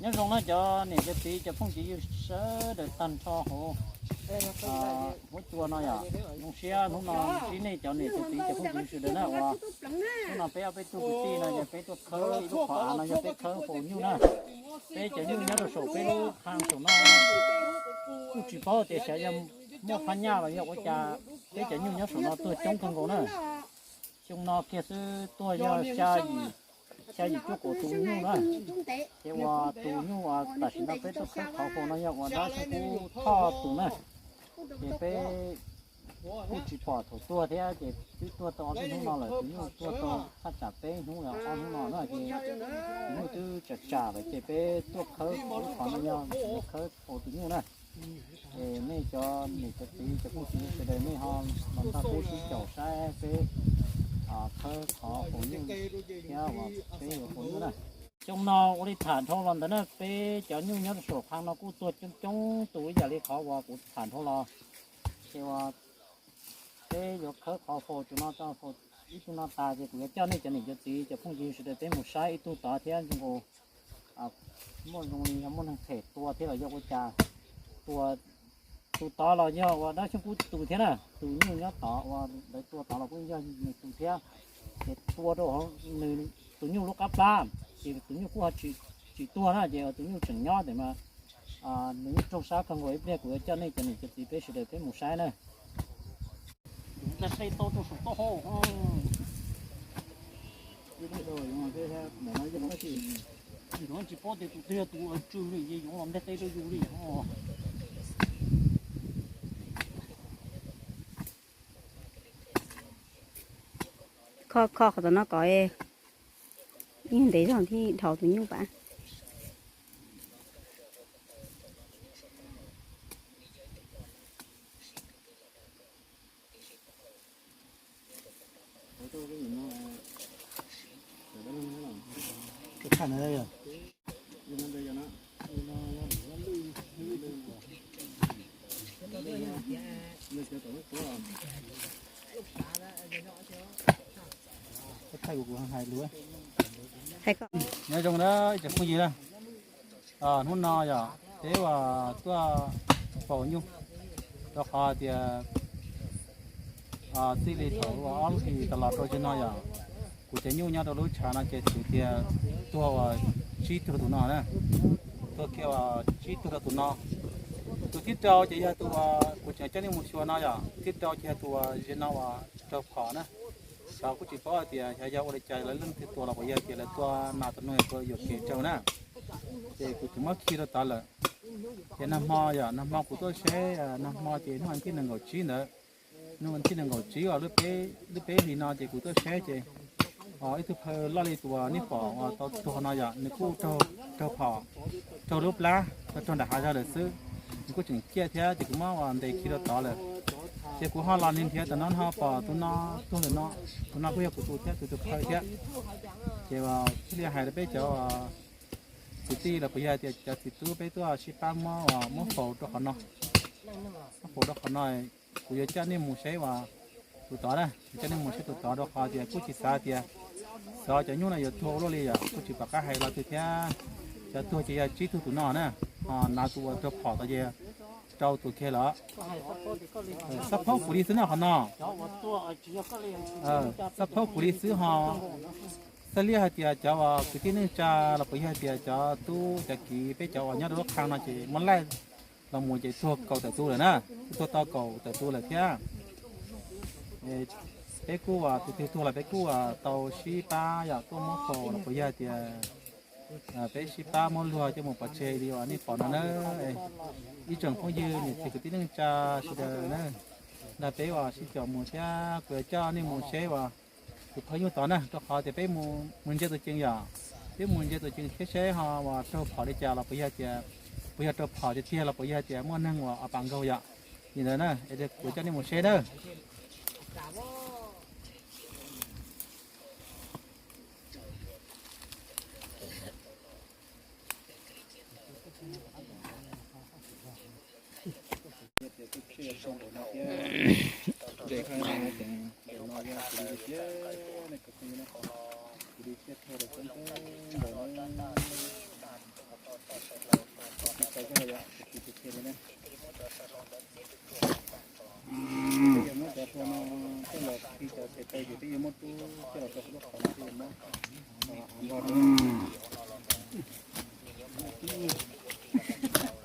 Nyob zoo na cov niam cov txiv cov phooj cov ywg sawv daws tag nrho hauv huab cua no yom. Zoo siab hnub no ntsib nej cov niam cov txiv cov phooj cov ywg sawv daws na uas hnub no peb ob peb tug kwv tij no yog peb tuaj khawb ib lub qhov av no yog peb khawb faus nyuj na. Peb cov nyuj nyob rau saum peb lub qhab saum no kuj tsis paub tias xyov yog muaj phab nyaj los yog ua cas peb cov nyuj nyob saum no tuag coob kawg nkaus na. Xyoo no kiag xwb tuag yog xya yim, xya yim cuaj kaum tus nyuj na. Ces uas tus nyuj uas tam sim no peb tuaj khawb qhov faus no yog uas dab xyoo kub thoj tus na. Ces peb kuj tsis pom thaum tuag thiab ces twb tuag tau ob peb hnub no lawm, tus nyuj tuag tau thaj tsam peb hnub los ob hnub no na ces tus nyuj twb tsam tsam lawm ces peb tuaj khawb qhov no yog khawb faus tus nyuj na. Es nej cov niam cov txiv cov phooj cov ywg sawv daws nej ho los nrog peb sib caum saib peb khawb qhov faus nyuj thiab uas peb yuav faus nyuj na. Xyoo no ua li tham dhau los ntawd na peb cov nyuj nyob rau saum qhab no kuj tuag coob coob tus ib yam li qhov uas kuv tham dhau los. Ces uas peb yuav khawb qhov faus tus no tau faus ib tug no tas ces kuv yuav coj nej cov niam cov txiv cov phooj ywg sawv daws peb mus saib ib tug tod thiab zoo nkaus muaj zoo li yog muaj neeg them tua thiab los yog ua cas tua. Tus tod los yog uas dab xyoo kub tus thiab na, tus nyuj nyob tod uas lawv tua tod los kuj yog nws tus thiab. Ces tua rau nws tus nyuj lub qab plab, ces tus nyuj kuj ho tsis tuag na, ces tus nyuj tseem nyob tes mas nws yeej raug sab kawg nkaus. Ib pliag kuv yuav coj nej cov niam cov txiv peb sawv daws peb mus saib na. Tsis paub tias tus twg yog tus tsw li ces yuav los nteg qe rau yus li. Kho kho qhov tom no kom ib ntev zog thiaj dhau tus nyuj pam. Nyob zoo na ib tsoom phooj ywg na, hnub no yog peb uas tuaj faus nyuj, rau qhov tias txij li thaum uas ob lub hlis tas los rau tsev no yog kuv cov nyuj nyob rau lub tshav no ces twb tias tuag uas tsib tug rau tus no na, tuag kiag uas tsib tug rau tus no. Tus thib rau ces yog tus uas kuv tseem coj nej mus xyuas no yog thib rau ces yog tus uas ze no uas raug phom na. Xyov kuj tsis paub hais tias xyov yog ua li cas lawv leej twg tua los puas yog tias lawv tua nas tua noog tua yuam kev raug na. Ces kuv tseem muab khi rau tod lawm. Ces nag hmo yog nag hmo kuv tuaj saib, nag hmo ces hnub vas thib nees nkaum tsib ntawd, hnub vas thib nees nkaum tsib uas lub peb hlis no ces kuv tuaj saib ces ib tug phaw loj li tus uas nej pom uas tau tuag no yog nws kuj raug phom, raug lub plab, raug nram hav zog lawm xwb. Nws kuj tseem ciaj thiab ces kuv muab uas ntes khi rau tod lawm. Ces kuv ho los nrhiav tom no ho pom tus no tuag lawm no, tus no kuj yog kuv tus thiab, tus tus phaw thiab. Ces thiaj li hais rau peb cov kwv tij los puas yog tias cov txiv tub peb tuaj sib pab muab, muab faus rau qhov no, muab faus rau qhov no. Kuv yuav coj nej mus saib uas tus tod na, kuv coj nej mus saib tus tod rau qhov tias kuj tsis xav tias xyov cov nyuj no yuav tuag ua luaj li yom, kuj tsis pom qab hais los twg thiab. Cov tuag ces yog tsib tug tus no na, ho nav tus uas raug phom tod ces rau tus kiag lawm. Xob phaub kuv li xwb na qhov no, xob phaub kuv li xwb ho. Xab liab hais tias cov uas kwv tij neej tsa los puas yog hais tias cov tub cov kiv peb cov uas nyob rau lub qhab no ces muab laij los mus ces tuag kaum tawm tus lawm na, tuag tau kaum tawm tus lawm thiab. Peb kuj uas tus twg tuag los peb kuj uas tau sib pab yom, tuaj muab faus los puas yog hais tias peb sib pab muab luag coj mus pov tseg li uas nej pom no na. Ib tsoom phooj ywg niam txiv kwv tij neej tsa sawv daws na, nrog peb uas sib caum mus thiab kuv yuav coj nej mus saib uas tus phaw nyuj tod na, rau qhov tias peb mus ntsia tus cees yom, peb mus ntsia tus cees thiab saib ho uas raug phom li cas los puas yog tias, puas yog raug phom tiag tiag los puas yog tias muaj neeg uas o pas nkaug yom. Li ntawd na, es kuv coj nej mus saib na.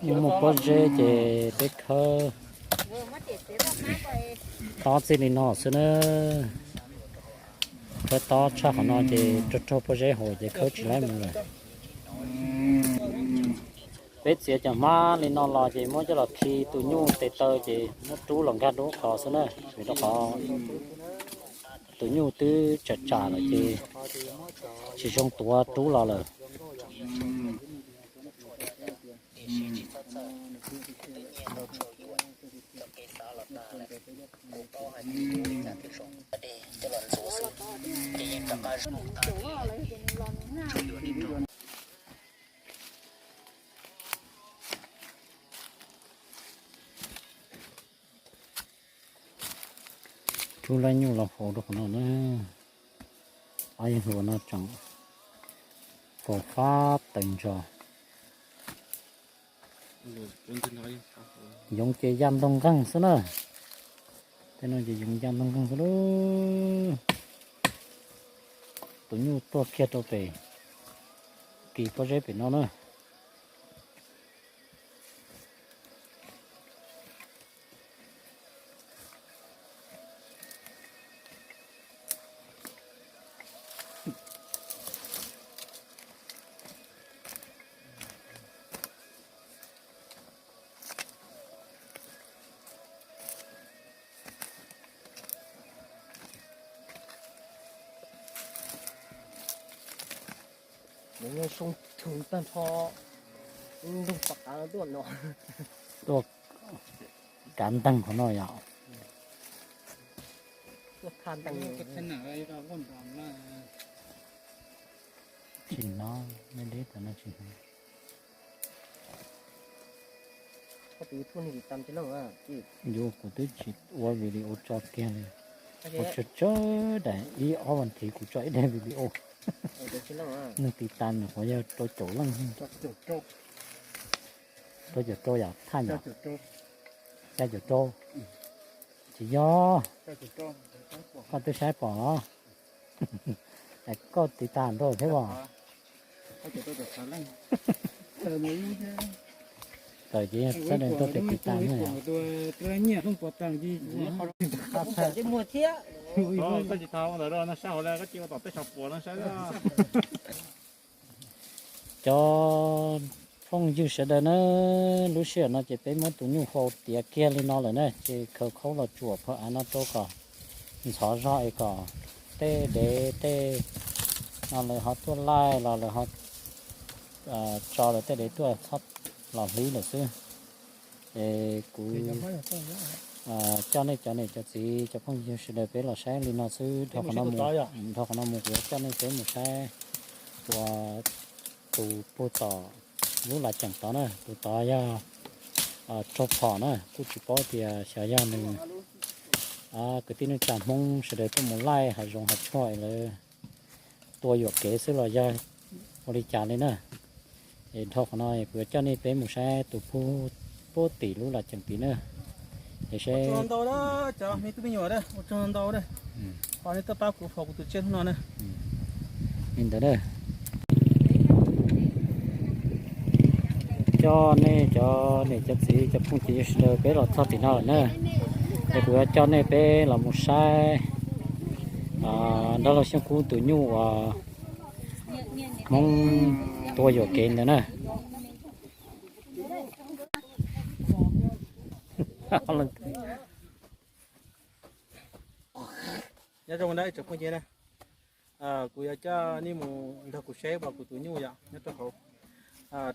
Muaj pob zeb ces peb khawb tob txij li no xwb na. Khawb tob tshaj qhov no ces raug raug pob zeb haus ces khawb tsis laib mus lawm. Peb txiav cov hmab li no los ces muab coj los khi tus nyuj tes taw ces muab rub los nkag rau qhov xwb na, vim rau qhov tus nyuj twb tsam tsam lawm ces tsis zoo tuav rub los lawm. Rub lab nyuj los faus rau qhov no na. Ob yawg hluas no tseem faus fab tawm ntsos. Yoov ces ya ntoo nqeeg xwb na. Tej no ces yoov ya ntoo nqeeg xwb lauj. Tus nyuj tuag kiag rau pem, kis pob zeb pem no na. Nws soo thwm tag nrho, nroog pom qab tuaj no. Tuaj kav nteeg qhov no yom. Tuaj tha nteeg. Tsis hnov, nej deb tas no tsis hnov. Yuav kuv twb tsis ua video tso kiag li. Ua tsawg tsawg daim, ib ob vas thiv kuv tso ib daim video. Neeg tiv tas nyuam qhuav yog rau caum leej. Rau caum rau yam thaj nyom. Xya caum rau. Tsis yog. Koj twb saib pom los. Koj tiv tas nrog thiab os. Tawm ces sab daim nrog tes tiv tas no. Koj tsis tau ntawd, no sab hauv lawm, koj cia ua tom tej tsho puas no saib. Cov phooj ywg sawv daws na, lub sij hawm no ces peb muab tus nyuj faus tiav kiag li no lawm na, ces khaws khaub los tsuam phau av no rau kom ntxhov zog es kom tej dev tej no lawv ho tuaj laij los lawv ho tso lawv tej dev tuaj txhob los hlwb lawm xwb. Es kuv coj nej cov niam cov txiv cov phooj ywg sawv daws peb los saib li no xwb, dhau qhov no mus kuv yuav coj nej peb mus saib ua tus puag tom lub lav ceem tod na, tus tod yog raug phom na, kuj tsis paub tias xyov yog nws kwv tij neej tsa Hmoob sawv daws tuaj mus laij hav zoov hav tsuag es lawv tua yuam kev xwb los yog ua li cas li na. Es dhau qhov no kuv yuav coj nej peb mus saib tus puag tim lub lav ceem tid na. Es seb li ntawd na. Coj nej cov niam cov txiv cov phooj cov ywg sawv daws peb los txog tim no lawm na. Es kuv yuav coj nej peb los mus saib Nrog Lauj Xyooj Kub tus nyuj uas Hmoob tua yuam kev ntawd na. Nyob zoo na ib tsoom phooj ywg na, kuv yuav coj nej mus nrog kuv saib uas kuv tus nyuj yom nyob rau hauv.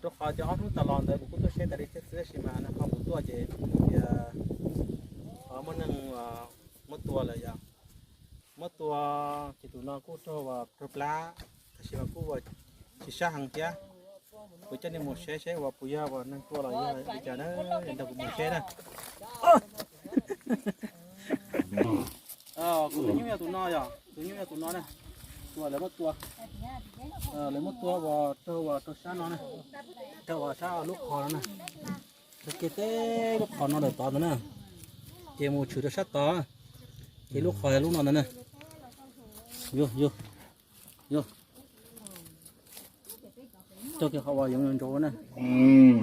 Rau qhov tias ob hnub tas los ntawd kuv kuj tuaj saib tas li thiab xwb, tab sis mas nag hmo kuv tuaj ces kuv tias muaj neeg muab tua lawm yom. Muab tua ces tus no kuj raug uas raug plab, tab sis mas kuj uas tsis sab heev thiab. Kuv coj nej mus saib saib uas puas yog uas neeg tua los yog li cas na, nrog kuv mus saib na. Kuv tus nyuj yog tus no yom, tus nyuj yog tus no na. Tus uas lawv muab tua, lawv muab tua uas raug uas rau sab no na, raug uas sab lub qhov no na. Txog kiag teb lub qhov no ntawm tod ntawd na, ces mus tshwm rau sab tod, ces lub qhov lub no ntawd na. Yog, yog, yog. Txog kiag qhov uas yoov yoov ntsaud na,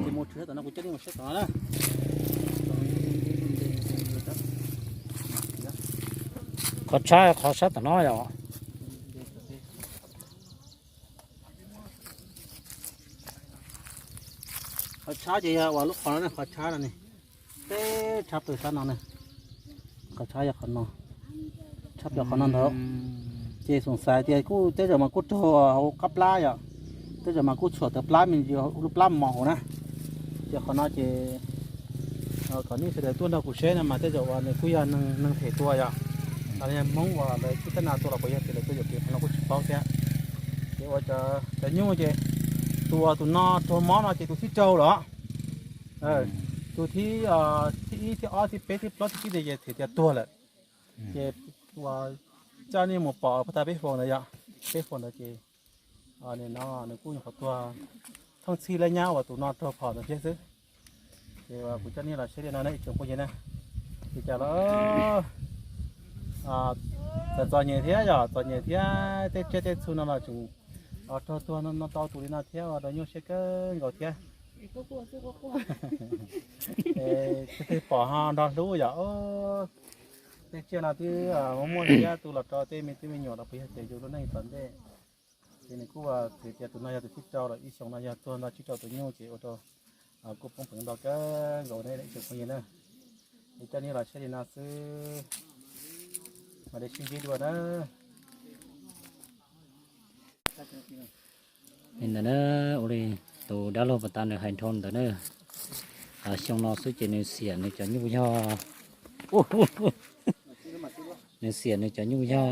ces mus tshwm sab tom no, kuv coj nej mus saib tom no na. Qhov tshab, qhov sab tom no yom. Qhov tshab ces yog uas lub qhov no ne, qhov tshab no ne, teb tshab plaws sab no ne. Qhov tshab yog qhov no, tshab plaws qhov no ntawd. Ces xoom xaiv tias kuj tej zaum mas kuj raug hauv qab plab yom, tej zaum mas kuj tshuam tawv plab me ntsis, lub plab mos hauv na. Ces qhov no ces kom nej sawv daws tuaj nrog kuv saib no mas tej zaum uas nws kuj yog neeg them tua yom, los yog Hmoob uas lawv tshwj tab na tua los puas yog tias lawv tuaj yuam kev qhov no kuj tsis paub thiab. Ces ua cov nyuj ces tus uas tus no raug mob no ces tus thib rau lawm. Tus thib, thib ib, thib ob, thib peb, thib plaub, thib tsib ces txhais tias tuag lawm. Ces uas coj nej mus pom puag ta peb faus ntawd yom, peb faus ntawd ces nim no nws kuj nyuam qhuav tuag thooj txhij lab nyab uas tus no raug phom ntawd thiab xwb. Ces uas kuv coj nej los saib li no na ib tsoom phooj ywg na, li cas los txom txom nyem thiab yom, txom nyem thiab tej tsiaj tej txhu no los tseem raug tuag no tau tus li no thiab, ua rau nyuaj siab kawg nkaus thiab. Tej twg pom ho nrog hlub yom. Tej tsiaj no twb muaj thiab, tu los rau tej me tub me nyuam los puas yog tias yus lub neej tom ntej. Ces nws kuj txhais tias tus no yog tus thib rau lawm, ib xyoos no yog tuag ntau tsib rau tus nyuj ces ua rau kuj poob peev ntau kawg nkaus ne ib tsoom phooj ywg na. Es coj nej los saib li no xwb, mam li sib ntsib dua na. Li ntawd na, ua li tus dab laug pas tas nws hais nrho ntawd na, xyoo no xwb ces nws xiam nws cov nyuj yog, nws xiam nws cov nyuj yog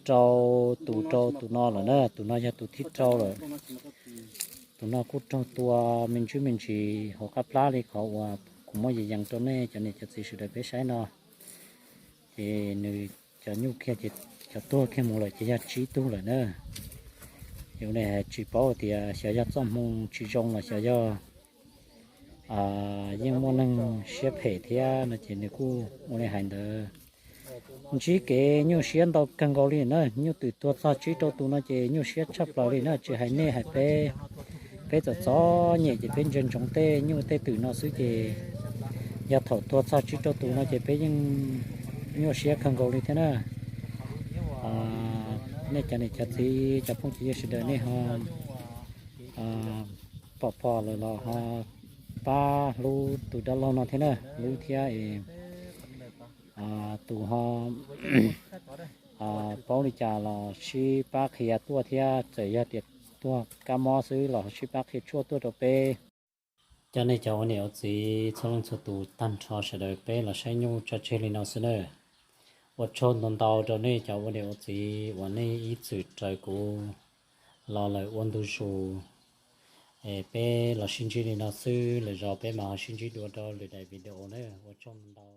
rau tus, rau tus no lawm na, tus no yog tus thib rau lawm. Tus no kuj raug tua me ntsis me ntsis hauv qab plab li qhov uas kuv muab yees yees rau nej cov niam cov txiv sawv daws peb saib no. Ces nws cov nyuj kiag ces cov tuag kiag mus lawm ces yog tsib tug lawm na. Yus ne tsis paub tias xyov yog txoj hmoo tsis zoo los xyov yog yeej muaj neeg siab phem thiab no ces nws kuj ua li hais ntawd. Ntsib kev nyuaj siab ntau kawg nkaus li na, nyuj twm tuag txog tsib rau tus no ces nyuaj siab tshaj plaws li na, tsis hais nej hais peb. Peb txom txom nyem ces peb ntsia ntsoov tej nyuj tej twm no xwb ces yog thaum tuag txog tsib rau tus no ces peb yeej nyuaj siab kawg nkaus li thiab na. Nej cov niam cov txiv cov phooj cov ywg sawv daws nej ho pom pom lawm los ho pab hlub tus dab laug no thiab na, hlub thiab es tus ho paub li cas los sib pab qhia tuaj thiab, txawm yog tias tuag kab mob xwb los sib pab qhia tshuaj tuaj rau peb. Coj nej cov ua niam ua txiv txhua leej txhua tus tag nrho sawv daws peb los saib nyuj tso tseg li no xwb na. Ua tsaug ntau ntau rau nej cov ua niam ua txiv uas nej ib txwm raws kuv los lawm ua ntu zus. Es peb los sib ntsib li no xwb, lwm zaus peb mam ho sib ntsib dua rau lwm daim video na. Ua tsaug ntau.